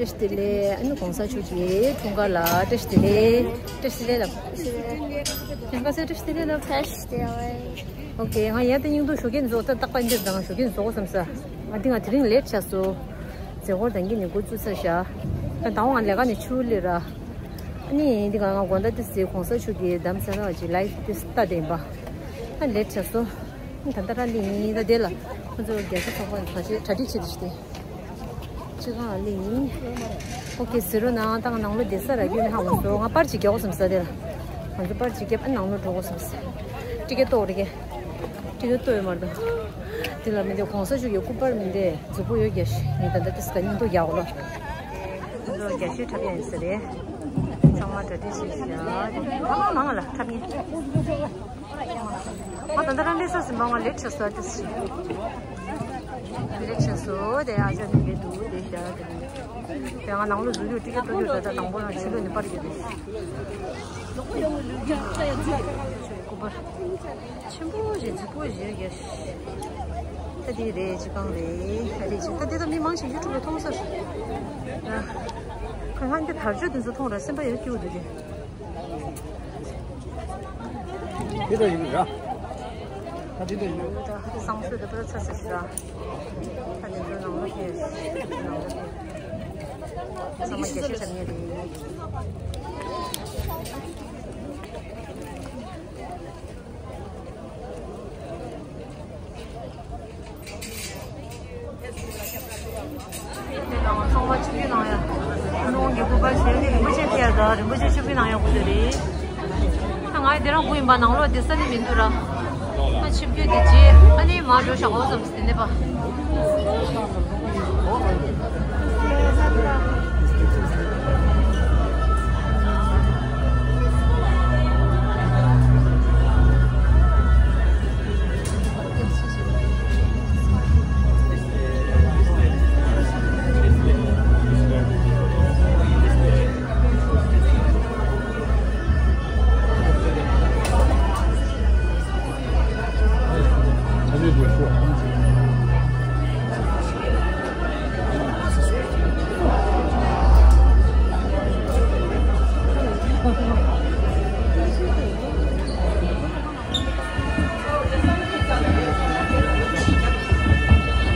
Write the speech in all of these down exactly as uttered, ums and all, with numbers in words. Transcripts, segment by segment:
བཀྲ་ཤིས་བདེ་ལེགས། ཨ་ནི་གོང་ས་མཆོག་གི་འཁྲུངས་སྐར་ལ་བཀྲ་ཤིས་བདེ་ལེགས། བཀྲ་ཤིས་བདེ་ལེགས་ལབ། ཡང་ཁ་སང་བཀྲ་ཤིས་བདེ་ལེགས་ལབ། བཀྲ་ཤིས་བདེ་ལེགས། ཨོ་ཀེ། ང་ཡ་ད་སྙིང་སྡུག་ཞོགས་ཀས་འཛོག་ད་རྟག་པར་འདིར་དང་ཞོགས་ཀས་འཛོག་བསམ་ས། ང་འདི་ང་དེ་རིང་ལེཊ་ཆགས་སོང་། མཛད་སྒོ་ད་གིན་ནས་འགོ་བཙུགས་ཚར་ཤག་ད་ལྟ་ང་ལས་ཀ་ནས་ཕྱིར་སླེབས་ར། ཨ་ནི་འདི་ག་ང་དགོང་དག་དེ་ཟེར་གོང་ས་མཆོག་གི་གདམས་ཟེར་བ་ཅིག་ལའིབ་དེ་ལྟ་བསྡད་ཡིན་པ། ཨ་ལེཊ་ཆགས་སོང་། ད་ལྟ་ར་སླེབས་ཡིན། ད་དེ་ལ་ཁོང་ཚོ་རྒྱལ་ས་ཚོགས་པ་ག་ཞིག་གྲ་སྒྲིག་བྱེད་དུ་ཞིག་སྟེ། ཅི་གང་ལ་ཡིན། ཨོ་ཀེ་ཟེར་རོ་ན་ད་ང་ནང་ལོ་བསྡད་ས་ར་རྒྱུ་ནི་ཧ་གོ་སོང་། ང་པར་ཅིག་རྒྱག་དགོས་བསམ་ས་དེ་ལ། ང་ཚོ་པར་ཅིག་རྒྱབ་ཨ་ནང་ལོ་འགྲོ་དགོས་བསམ་ས། ཊི་ཀེ་ཊི་གཏོར་རེ་གེ། ཊི་ཀེ་ཊི་གཏོར་ཡོད་མ་རེད་ད། དེ་ལ་མི་འདི་གོང་ས་མཆོག་གི་སྐུ་པར་མི་འདི་རྫིག་པོ་ཡོད་རྒྱ་ཤི་ངས་ད་ལྟ་ཏིས་ག་སྙིང་ཐོ་རྒྱག་གོ་ལོ། ང་ཚོ་རྒྱ་ཤི་འཁྲབ་ཡ་ཡིན་ས་རེད། ཚང་མ་གྲ་སྒྲིག་བྱེད་ཤི་ཡ། མང་མང་ལ་འཁྲབ་ངེས། ང་ད་ལྟ་རང་ལས་ས་ཟིན་པ་ང་ལེཊ་ཆགས་སོང་ཏིས་ཤི། ལེཊ་ཆགས་སོང་དེ་ཨ་ཅག་དེ་འདྲས་འདུག་དེ་ཤ་དེ་འདྲས། དེ་ང་ནང་ལོ་བཟོ་རྒྱུ་ཊི་ཀེ་ཊི་གཏོར་རྒྱུ་ད་ལྟ་དང་པོ་རང་ཕྱི་ལོགས་ནས་པར་རྒྱག་དེ། སྐུ་པར་ཆེན་པོ་ཞིག་རྫིག་པོ་ཞིག་རྒྱག་ཤི། ད་དེ་རེད་ཅི་གང་རེད་ད་རེད་ཅི་ད་དེ་ད་མི་མང་ཞིག་ཡུ་ཊུབ་ལ་མཐོང་ས་རེད། ཁ་ཁ་འདི་དར་ལྕོག་དེ་ཚོ་མཐོང་ར་སེམས་པ་ཡང་སྐྱིད་པོ་འདུག་གི། དེ་ལྟ་ཡིན་ར། ད་དེ་ལྟ་ཡིན། ད་ཧ་ཏི་བསང་གསོལ་དེ་པུ་ར་ཚ་ཚ་ཞིག་ར། ད་དེ་ཚོ་ནང་ལོགས་ཀྱི་ནང་ལོགས་ཀྱི་ཚང་མ་རྒྱ་ཤི་འཁྲབ་མཁན་རེད། ཚོང་པ་ཆིབས་བསྒྱུར་གནང་ཡ། ཀུན་སློང་གི་སྐུ་པར་ཞལ་ནི་རིན་པོ་ཆེ་ཕེབས་དང་རིན་པོ་ཆེ་ཆིབས་བསྒྱུར་གནང་ཡ་དགོས་དེ་རེད། ད་ང་ཡི་དེ་རང་སྒུག་ཡིན་པ་ནང་ལོགས་དེ་ས་ནི་མི་འདུག་ར། ད་ཆིབས་བསྒྱུར་དེ་རྗེས་ཨ་ནི་མར་འགྲོ་བཞག་འོ་བསམ་སྟེ་ནས་པ།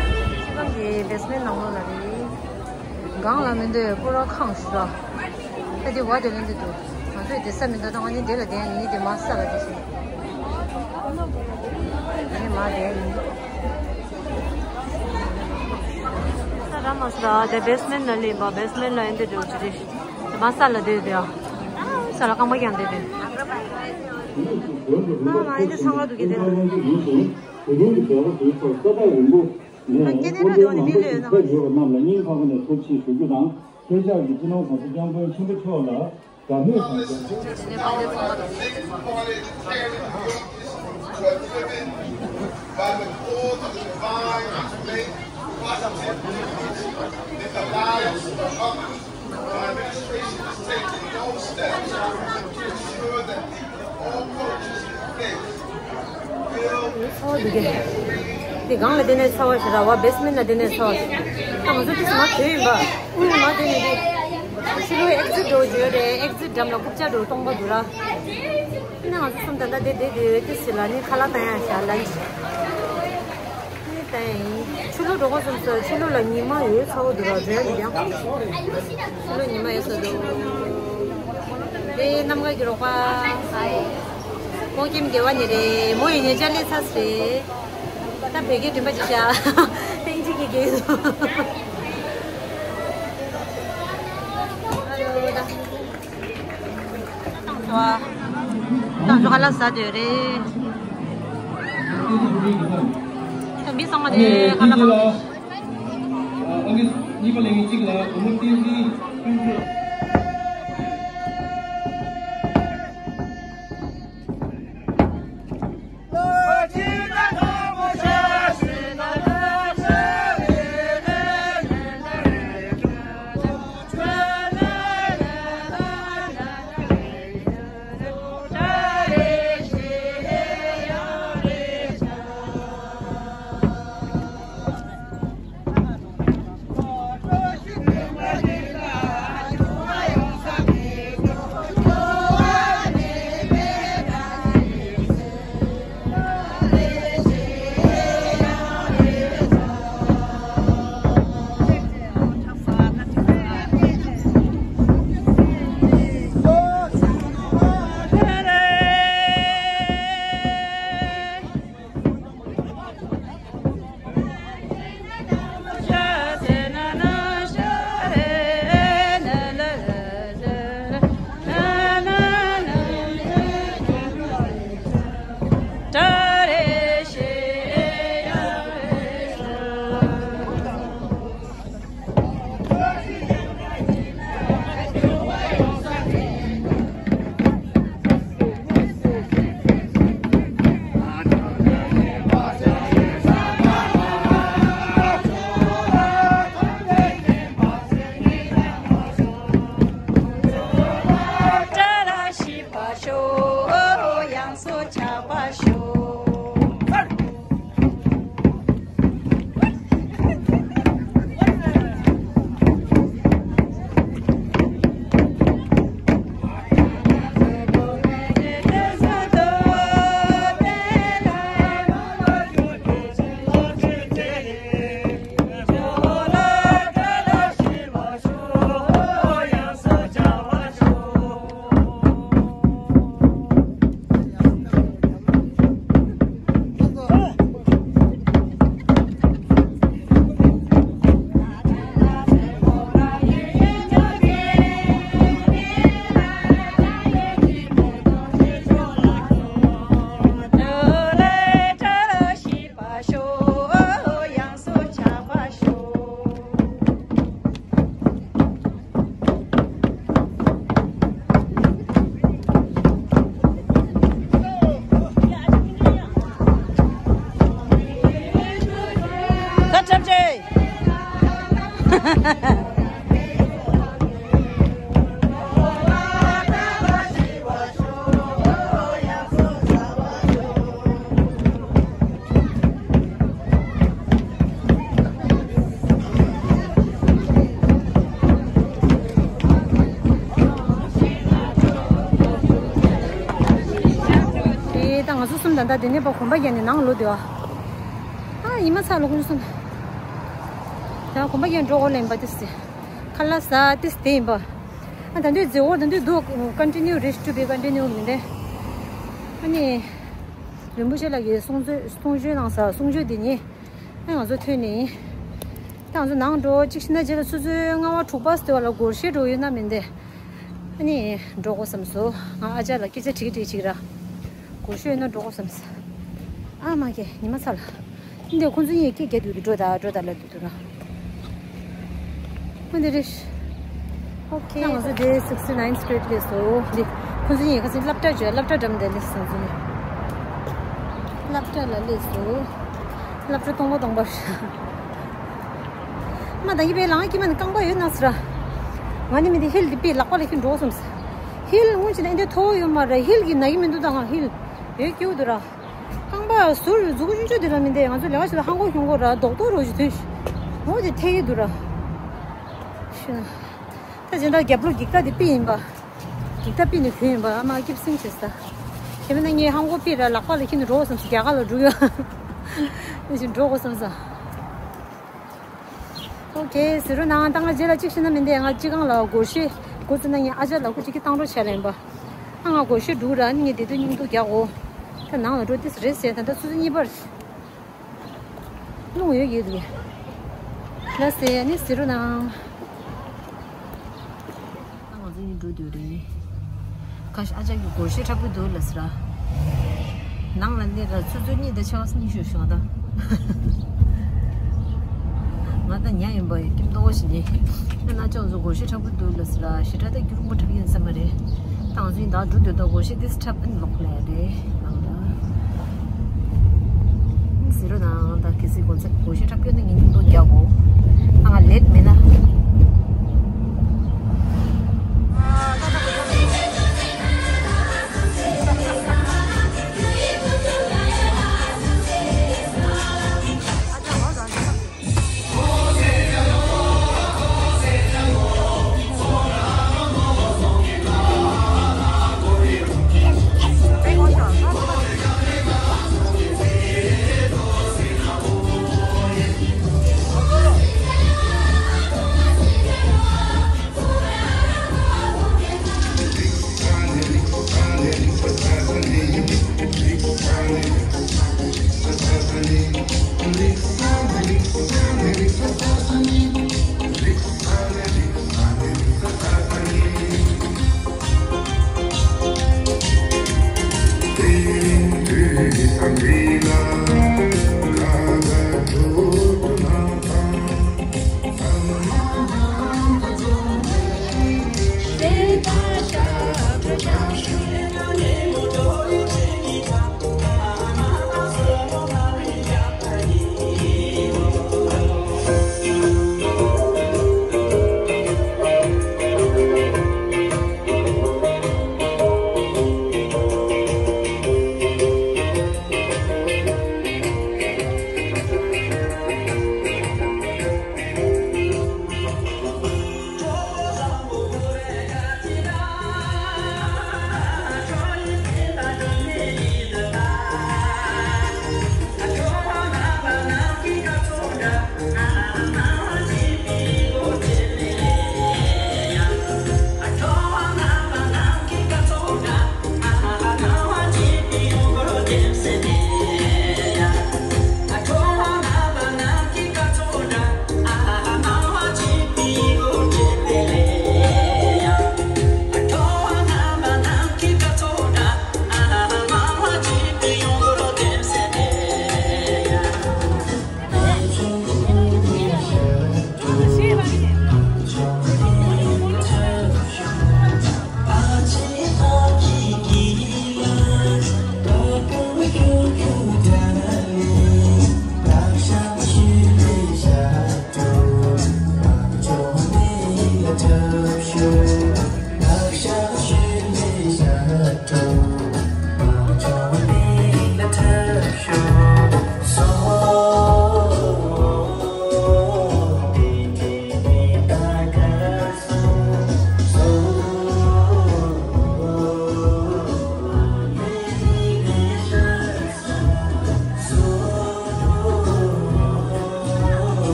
སྤྱི་བཏང་གི་བེ་སི་མེན་ནང་ལོགས་ལ་རེད། སྒང་ལ་མི་འདུག་པུ་ར་ཁང་ཞིག་ར། ཨ་དེ་བ་དེ་ལེན་དུ་འདུག་ང་ཚོས་དེ་ས་མི་འདུག་ད་ང་ནི་འདི་ལ་བསྡད་ཡིན་དེ་མ་ས་ལ་བསྡད་ཤིང་། ངས་མ་བསྡད་ཡིན། ས་ར་མ་ས་ར་དེ་བེ་སི་མེན་ན་ལེན་པ་བེ་སི་མེན་ན་ཡིན་དེ་འདུག་ཅི་རེད། དེ་མ་ས་ལ་བསྡད་དེ་ཨ། ས་ལ་རྐང་པ་ཀྱང་བསྡད་དེ། ཨ་མ་ཡིན་དེ་ཚང་ག་འདུག་གི་དེ་ལ། དེ་རིང་གི་བྱ་བ་དེའི་ཐོག་ས་ཐག་རིང་པོ་ནས་ཨོ་རྒྱན་རྣམ་པ་ཐེབས་ཡོད་པ་རྣམས་ལ་སྙིང་ཐག་པ་ནས་ཐུགས་རྗེ་ཆེ་ཞུ་རྒྱུ་དང་། ཁྱེད་ཅག་གི་སྤྱི་ནོར་༸གོང་ས་༸སྐྱབས་མགོན་ཆེན་པོ་མཆོག་ལ་དགའ་མོས་དང་། By the cause of divine faith, positive in the lives of others. Administration is taking no steps to ensure that people of all cultures and faiths feel འདི་ག་འདི་སྒང་ལ་བསྡད་ནས་ཚ་བ་ཞིག་ར་བ་བེ་སི་མེན་ལ་བསྡད་ནས་ཚ་བ་ཞིག་ད་ང་ཚོ་ཏིས་མ་དོན་ཡིན་པ། ཨུ་མ་དོན་ཡིན་དུས་ཕྱི་ལོགས་ཨེག་ཛིཊ་འགྲོ་བརྗོད་རེད། ཨེག་ཛིཊ་འགྲམ་ལ་རྐུབ་བཀྱག་འགྲོ་སྟོང་པ་འདུག་ར། ཨ་ནི་ང་ཚོ་གསུམ་ད་ལྟ་བསྡད་བསྡད་དུས་ཏིས་ལ་ནི་ཁ་ལག་བཏང་ཡ་ཤ་ལ་ཡིན། ནི་ད་ཡིན། ཕྱི་ལོགས་འགྲོ་གོ་བསམ་སོང་། ཕྱི་ལོགས་ལ་ཉི་མ་ཡོད་ཚ་བོ་འདུག་ར་རེད་ཡང་། ཕྱི་ལོགས་ཉི་མ་ཡོད་ཚ་འདུག་དེ་རྣམ་དཀར་གྱི་རོགས་པ། ཁོང་ཁྱིམ་སྡེ་བ་ནས་རེད། མོ་ཡི་ཉེ་ཆར་སླེབས་ཚར་རེད། ད་བོད་སྐད་དྲན་པ་ཅི་བྱ། ཐེངས་གཅིག་གི་རྒྱལ་སོང་། ཨ་ལོ་ད། ད་ཚོ་ཁ་ལག་ཟ་འདོད་རེད། ད་མི་ཚང་མ་དེ་ཁ་ལག་མང་། ཨ་ནི་གཉིས་པ་ལས་ངན་གཅིག་ལ་སྒོར་མོ་བསྟན་འཛིན་ཀུན་སྤྲོད། ཨེ། ད་ང་ཚོ་གསུམ་ད་ལྟ་དེ་ནས་པ་གོམ་པ་བརྒྱབ་ནས་ནང་ལོག་འདུག་ཨ། ཨ། ཡིན་མ་ཚར་ལོ་ཁོང་ཚོ་གསུམ། ད་གོམ་པ་བརྒྱབ་འགྲོ་དགོས་ལེན་པ་དེ་སི། ཁ་ལག་ཟ་དེ་སི་དེ་ཡིན་པ། ཨ། ད་འདོད་རྫི་བོ་ད་འདོད་འདུག continue རེ་ཞུ་བའི་continue མི་འདྲ། ཨ་ནི། རིན་པོ་ཆེ་ལགས་ཀྱིས་གསུང་ཆོས་གསུང་ཆོས་གནང་ས་གསུང་ཆོས་འདི་ཉིད། ཨ། ང་ཚོ་ཐོན་ནས་ཡིན། ད་ང་ཚོ་ནང་འགྲོ་གཅིག་ཕྱིན་ན་རྗེས་ལ་ཆུ་ཚོད་ལྔ་པ་དྲུག་པ་ཟེར་བ་ལ་སྒོར་གཞས་འགྲོ་ཡོད་ན་མིན་ཏེ། ཨ་ནི་འགྲོ་དགོས་བསམ་སོང་། ང་ཨ་ཅག་ལ་སྐད་ཆ་དྲིས་དྲིས་ཅིག་ར། སྒོར་གཞས་ཡོད་ན་འགྲོ་དགོས་བསམ་སོང་། ཨ་མ་གེ་ཉི་མ་ཚ་ལ། འདི་ཁོང་ཚོ་གཉིས་སྐད་རྒྱག་དུས་འགྲོ་ད་འགྲོ་ད་ལབ་དུས་འདུག་ར། ཨ་འདི་རེད། ཨོ་ཁེ། ང་ཚོ་དེ་sixty-ninth street སླེབས་སོང་། འདི་ཁོང་ཚོ་གཉིས་ཁ་སང་སློབ་གྲྭ་བརྗོད་སློབ་གྲྭ་འགྲམ་དེ་སླེབས་སོང་ཚོ་ནི། སློབ་གྲྭ་ལ་སླེབས་སོང་། སློབ་གྲྭ་སྟོང་པ་སྟོང་པ། མ་ད་གི་པའི་ལང་ཀི་མ་ནི་རྐང་པ་ཡོད་ན་སི་ར། ང་ནི་མི་དེ་ཧིལ་དེ་པའི་ལག་པ་ལ་ཁྱེར་འགྲོ་སོང་སི། ཧིལ་སྔོན་ཆད་ནས་འདི་མཐོ་བོ་ཡོད་མ་རེད། ཧིལ་གི་ན་གི་མི་འདུག་ད་ང་ཧིལ་ཡོད་སྐྱིད་འདུག་ར། རྐང་པ་ཟུར་མཛུ་གུ་ཆུང་ཆུང་དེ་ལ་མི་འདེ། ང་ཚོ་ལས་ཀ་བྱེད་ལ་ཧང་གོ་ཧྱུང་གོ་ར་རྡོག་རྡོག་རོ་ཞིག་ཐོན་ཤི། འོ་དེ་ཐེ་གི་འདུག་ར། ཤི་ན། ད་སྦྱིན་བདག་རྒྱབ་ལོགས་འགྱིག་ཐག་དེ་པི་ཡིན་པ། འགྱིག་ཐག་པི་ནི་གུ་ཡིན་པ། ཨ་མ་སྐྱིབ་སེང་བྱེད་ས། དེ་མིན་ན་ངས་ཧང་གོ་པི་ར་ལག་པ་ལ་ཁྱེར་ནས་འགྲོ་བསམ་སི་རྒྱ་གར་ལ་འགྲོ་ཡ། ཨེ་ཞིག་འགྲོ་དགོས་བསམ་ས། ཨོ་ཁེ། ཟེར་རོ་ནང་ད་ང་རྗེས་ལ་གཅིག་ཤི་ན་མི་འདེ། ང་གཅིག་གང་ལ་སྒོར་གཞས་སྒོར་ཙི་ན་ངས་ཨ་ཅག་ལ་ཁུ་གཅིག་གི་བཏང་རོགས་བྱས་ལ་ཡིན་པ། ཨ་ང་སྒོར་གཞས་འགྲུག་ར་ནི་ངས་དེ་དུས་སྙིང་སྡུག་རྒྱག་གོ། ད་ནང་ལ་འགྲོ་དེ་རེད་ཟེར། ད་ལྟ་ཆུ་ཚོད་གཉིས་པར། རླུང་ཡོད་ཡོད་དུ། ལ་ཟེར་ནི་ཟེར་རོ་ནང་། ང་ཚོ་གཉིས་འགྲོ་འདོད་རེད། ཁ་ཤས་ཨ་ཅག་གི་སྒོར་གཞས་འཁྲབ་གི་འདུག་ལ་ཟེར་ར། ནང་ལ་སླེབས་ར་ཆུ་ཚོད་གཉིས་དང་ཕྱེད་ཀ་ཉི་ཤུ་ཞིག་ང་ད། ང་ད་ཉལ་ཡིན་པ་ཡིན་སྐྱིད་མདོག་ཞིག་ནི། ཨ་ན་ཅག་ཚོ་སྒོར་གཞས་འཁྲབ་གི་འདུག་ལ་ཟེར་ར། ཞེ་དྲག་ད་རྒྱུ་རུ་མོ་འཁྲབ་ཡིན་བསམ་པ་རེད། ད་ང་ཚོ་ཡིན་ད་འགྲོ་འདོད་ད་སྒོར་གཞས་དེ་འཁྲབ་ཨ་ནི་ལོག་ལས་རེད། ནང་ད། ཟེར་རོ་ནང་ད་གལ་སྲིད་གོ་ཚད་སྒོར་གཞས་འཁྲབ་སྐྱོན་ན་ངས་སྙིང་སྟོབས་རྒྱག་གོ། ཨ་ང་ལེད་མེད་ན།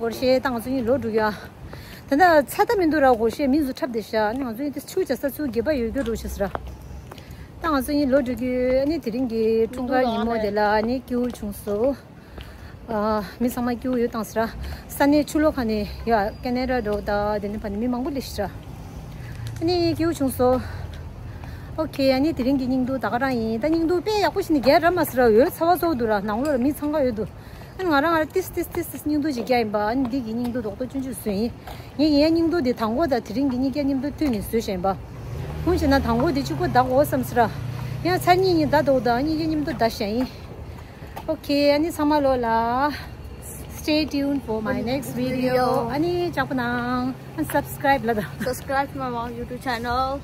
སྒོར་གཞས་ད་ང་ཚོ་གཉིས་ལོག་འགྲོ་གི་ཡ། ད་ལྟ་ཚ་ད་མི་འདུག་ར། སྒོར་གཞས་མི་ཚོ་འཁྲབ་བསྡད་ཤག་ཨ་ནི་ང་ཚོ་གཉིས་དེ་ཆུ་བྱ་ས་ཚུར་སྒེར་པ་ཡོད་རྒྱུ་འགྲོ་ཤག་ཟེར་ར། ད་ང་ཚོ་གཉིས་ལོག་འགྲོ་གི་ཡོད། ཨ་ནི་དེ་རིང་གི་འཁྲུངས་སྐར་ཉིན་མོ་དེ་ལ་ཨ་ནི་སྐྱིད་པོ་བྱུང་སོང་། ཨ། མི་ཚང་མ་སྐྱིད་པོ་ཡོད་དང་ཟེར་ར། ས་གནས་ཕྱི་ལོགས་ཁ་ནས་ཡ་ཀེ་ན་ཌ་འགྲོ་ད་དེ་ནས་ཕ་ནས་མི་མང་པོ་སླེབས་ཤག་ར། ཨ་ནི་སྐྱིད་པོ་བྱུང་སོང་། ཨོ་ཁེ། ཨ་ནི་དེ་རིང་གི་སྙིང་སྡུག་ད་ག་རང་ཡིན། ད་སྙིང་སྡུག་དཔེ་ཡག་པོ་ཞིག་ནི་རྒྱག་ར་མ་ཟེར་ར། འོད་ཚ་བ་ཚ་པོ་འདུག་ར། ནང་ལོགས་ལ་མི་འཚང་ཁ་ཡོད་འདུག་ཨ་ནི་ང་རང་ང་རང་ཏིས་ཏིས་ཏིས་ཏིས་སྙིང་སྡུག་ཅིག་རྒྱག་ཡིན་པ། ཨ་ནི་འདི་གི་སྙིང་སྡུག་རྡོག་རྡོག་ཆུང་ཆུང་བཟོས་ཡིན། ངས་ཡིན་ཡ་སྙིང་སྡུག་འདི་དང་པོ་དང་དེ་རིང་གི་གཉིས་ཀའི་མཉམ་དུ་བསྟུན་ནས་བཟོས་བཞིན་པ། ཁུངས་བྱས་ན་དང་པོ་འདི་གཅིག་པོ་ད་གོ་བསམ་ཟེར་ར། ཡང་ཚར་གཉིས་གཉིས་ད་རྡོག་དང་གཉིས་ཀའི་མཉམ་དུ་ད་བཞིན་ཡིན། ཨོ་ཁེ། ཨ་ནི་ཚང་མ་ལོ་ལ། Stay tuned for my next video. ཨ་ནི་ཅག་པོ་ནང་ཨ་subscribe ལ་ད། Subscribe to my YouTube channel.